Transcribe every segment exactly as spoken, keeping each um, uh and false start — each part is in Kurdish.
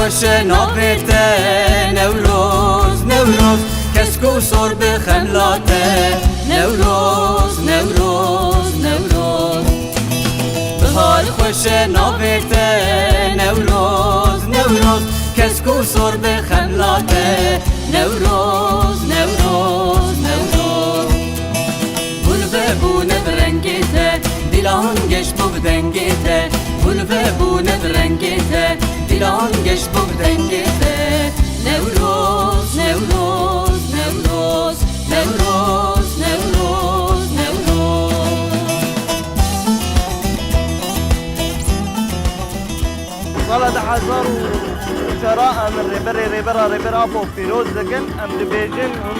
Xweş e navê te Newroz, Newroz, kesk û sor bi xemla te. Newroz, Newroz, Newroz. Bihar xweş e navê te Newroz, Newroz, kesk û sor bi xemla te. Newroz, Newroz, Newroz. Gul vebûne bi rengê te, dilan geş bû bi dengê te. Gul vebûne bi rengê te, dilan geş bû bi dengê te. Newroz, Newroz, Newroz, Newroz, Newroz, Newroz. Sala du hezar û çar em rêberê rêbera rêber Apo pîroz dikin. Em dibêjin hûn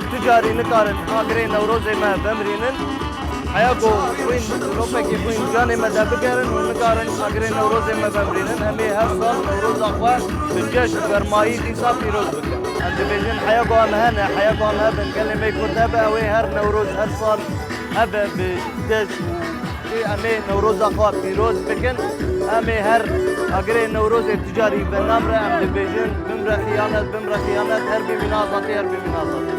tu carî nikarin agirê Newrozê me vemrînin. Heya ku xwîn, ropekî xwîn canê me de bigerin û nikarin agirê Newrozê me vemrînin. Em ê her sal Newroza xwe bi ceşn û germayî dîsa pîroz bikin. Em dibêjin heya ku em hene, heya ku em hebin, gelê me Kurd hebe, ew ê her Newroz, her sal hebe bi ceşn û em ê Newroza xwe pîroz bikin. Em ê her agirê Newrozê tu carî venamre, em dibêjin bimre xiyanet, bimre xiyanet, her bimîne azadî, her bimîne azadî.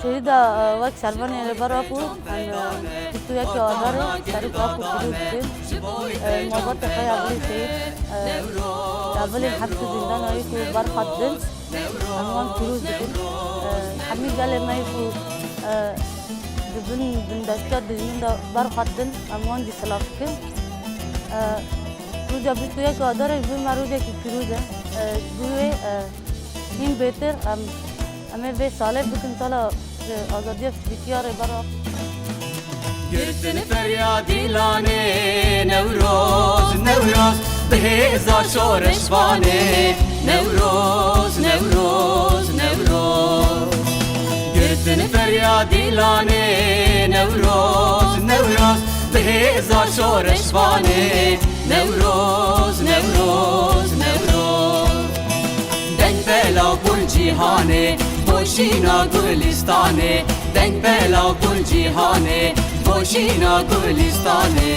Seyîda, e, wek şervanê Rêber Apo, em, e, bîst û yekê Adarê serok Apo pîroz dikin. E, malbatê xwe ya bilî Seyîd, e, ya bilî hepsî zîndanayî ku ber xwe didin, em wan pîroz dikin. E, hemî gelê me yî ku, e, di bin bindesta dijmin de ber xwe didin, em wan jî silav dikin. E, roja bîst û yek Adarê ji bo me rojekî pîroz e. E, ji bo wê, e, Hîn bêtir em, em ê vê salê bikin sala, e, azadiya fizîkî ya Rêber Apo. Girtin feryadî lanê Newroz, Newroz, bi hêza şoreşvanê. Newroz, Newroz, Newroz. Girtin feryadî lanê Newroz, Newroz, bi hêza şoreşvanê. Newroz, Newroz, Newroz. Deng belav bûn cîhanê, boşîna Gulistanê. Deng belav bûn cîhanê, boşîna Gulistanê.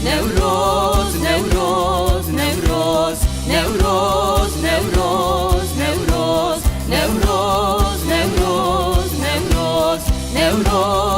Newroz, Newroz, Newroz. Newroz, Newroz, Newroz. Newroz, Newroz, Newroz. Newroz.